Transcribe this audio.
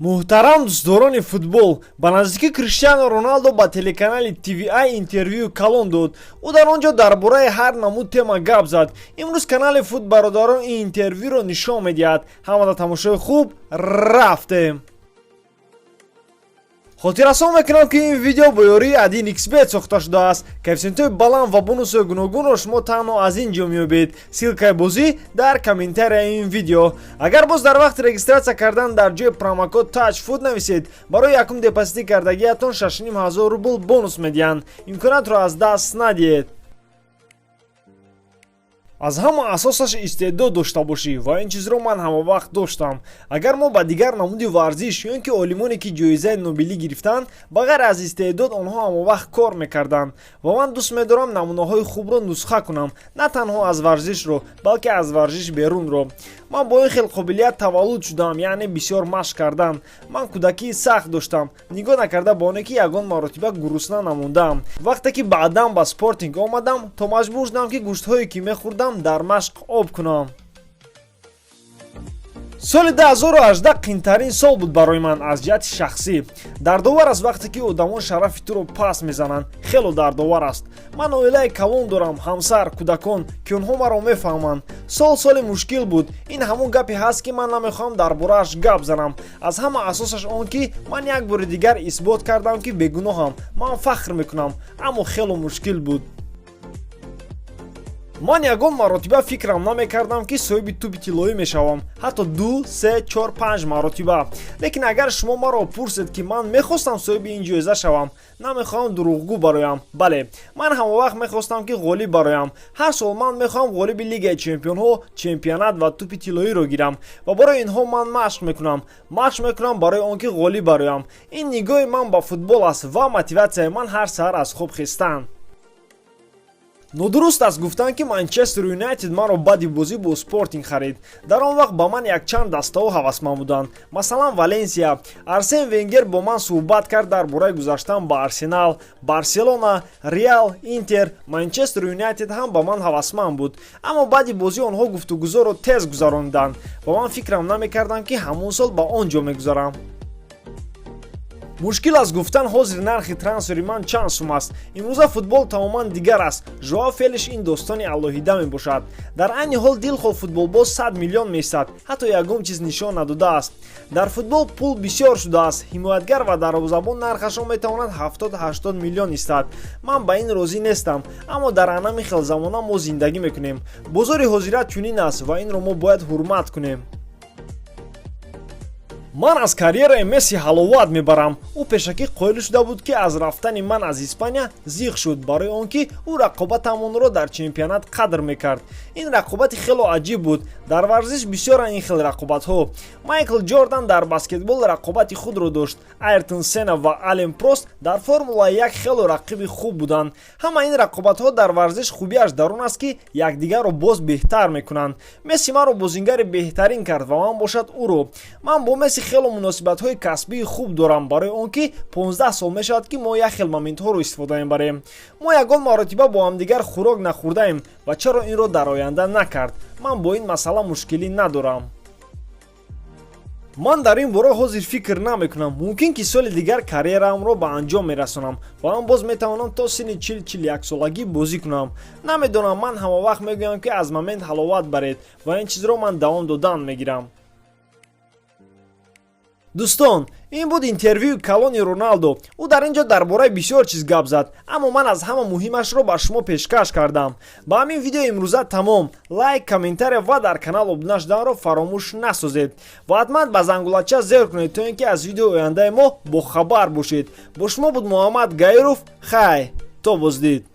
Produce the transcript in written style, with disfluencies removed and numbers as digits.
Муҳтарам дӯстдорони футбол, ба наздикӣ Криштиану Роналдо ба телеканали TVI интервюи калон дод. Ӯ дар он ҷо дар бораи ҳар намуд тема гап зад. Имрӯз канали Фут Бародарон ин интервюро нишон медиҳад. Ҳамада тамошои хуб, рафтем. Хотиррасон мекунам, ки ин видео бо ёрии 1xBet сохта шудааст. Коэффисиентҳои баланд ва бонусҳои гуногунро шумо танҳо аз ин ҷо меёбед. Ссылкаи бозӣ дар комментарияи ин видео. Агар боз дар вақти регистрация кардан дар ҷои промокод TAJFOOT нависед, барои якум депозити кардагиятон 6500 рубл бонус медиҳанд. Имкониятро аз даст надиҳед. Аз ҳама асосаш истеъдод дошта бошӣ ва ин чизро ман ҳамавақт доштам. Агар мо ба дигар намуди варзиш ё ин ки олимоне, ки ҷоизаи Нобелӣ гирифтанд, ба ғайр аз истеъдод онҳо ҳамавақт кор мекарданд. Ва ман дӯст медорам намунаҳои хубро нусха кунам, на танҳо аз варзишро, балки аз варзиш берунро. Ман бо ин хел қобилият таваллуд шудам, яъне бисёр машқ кардан. Ман кӯдакии сахт доштам, нигоҳ накарда ба оне ки ягон маротиба гурусна намондаам. Вақте ки баъдан ба Спортинг омадам, то маҷбур шудам, ки гӯштҳое, ки мехӯрдам, дар машқ об кунам. Соли 2018 қинтарин сол буд барои ман аз ҷиҳати шахсӣ. Дардовар аст, вақте ки одамон шарафи туро паст мезананд, хело дардовар аст. Ман оилаи калон дорам, ҳамсар, кӯдакон, ки онҳо маро мефаҳманд. Сол соли мушкил буд. Ин ҳамон гапе ҳаст, ки ман намехоҳам дар борааш гап занам. Аз ҳама асосаш он, ки ман як бори дигар исбот кардам, ки бегуноҳам. Ман фахр мекунам, аммо хело мушкил буд. Ман ягон маротиба фикрам намекардам, ки соҳиби тӯби тиллоӣ мешавам, ҳатто ду, се, чор, панҷ маротиба. Лекин агар шумо маро пурсед, ки ман мехостам соҳиби ин ҷоиза шавам, намехоҳам дурӯғгӯ бароям. Бале, ман ҳамавақт мехостам, ки ғолиб бароям. Ҳар сол ман мехоҳам ғолиби Лигаи чемпионҳо, чемпионат ва тӯпи тиллоиро гирам ва барои инҳо ман машқ мекунам. Машқ мекунам барои он ки ғолиб бароям. Ин нигоҳи ман ба футбол аст ва мотиватсияи ман ҳар саҳар аз хоб хестан. Нодуруст аст гуфтан, ки Манчестер Юнайтед маро баъди бозӣ бо Спортинг харид. Дар он вақт ба ман якчанд дастаҳо ҳавасманд буданд, масалан, Валенсия. Арсен Венгер бо ман суҳбат кард дар бораи гузаштан ба Арсенал, Барселона, Реал, Интер. Манчестер Юнайтед ҳам ба ман ҳавасманд буд, аммо баъди бозӣ онҳо гуфтугузорро тез гузарониданд ва ман фикрам намекардам, ки ҳамон сол ба он ҷо мегузарам. Мушкил аст гуфтан, ҳозир нархи трансфери ман чанд сум аст. Имрӯза футбол тамоман дигар аст. Жоао Фелиш ин достони алоҳида мебошад. Дар айни ҳол дилхоҳ футболбоз 100 миллион меистад, ҳатто ягон чиз нишон надодааст. Дар футбол пул бисёр шудааст. Ҳимоятгар ва дарвозабон нархашон метавонад 70-80 миллион истад. Ман ба ин розӣ нестам, аммо дар анами хел замона мо зиндагӣ мекунем. Бозори ҳозира чунин аст ва инро мо бояд ҳурмат кунем. Ман аз карьераи Месси ҳаловат мебарам. Ӯ пешакӣ қоил шуда буд, ки аз рафтани ман аз Испания зиқ шуд, барои он ки ӯ рақобатамонро дар чемпионат қадр мекард. Ин рақобати хело аҷиб буд. Дар варзиш бисёранд ин хел рақобатҳо. Майкл Ҷордан дар баскетбол рақобати худро дошт, Айртон Сена ва Ален Прост дар Формулаи 1 хело рақиби хуб буданд. Ҳама ин рақобатҳо дар варзиш хубиаш дар он аст, ки якдигарро боз беҳтар мекунанд. Месси маро бозингари беҳтарин кард ва ман бошад ӯро. Ман бо Месси хело муносибатҳои касбии хуб дорам, барои он ки 15 сол мешавад, ки мо як хел моментҳоро истифода мебарем. Мо ягон маротиба бо ҳамдигар хӯрок нахӯрдаем ва чаро инро дар оянда накард? Ман бо ин масъала мушкилӣ надорам. Ман дар ин бора ҳозир фикр намекунам. Мумкин, ки соли дигар карьераамро ба анҷом мерасонам ва ман боз метавонам то синни 40-41 солагӣ бозӣ кунам. Намедонам, ман ҳамавақт мегӯям, ки аз момент ҳаловат баред ва ин чизро ман давом додан мегирам. Дӯстон, ин буд интервюи калони Роналдо. Ӯ дар ин ҷо дар бораи бисёр чиз гап зад, аммо ман аз ҳама муҳимашро ба шумо пешкаш кардам. Ба ҳамин видео имрӯза тамом. Лайк, комментария ва дар канал обуна шуданро фаромӯш насозед ва ҳатман ба зангулача зер кунед, то ин ки аз видеои ояндаи мо бохабар бошед. Бо шумо буд Муҳаммад Гаиров. Хай, то боздид.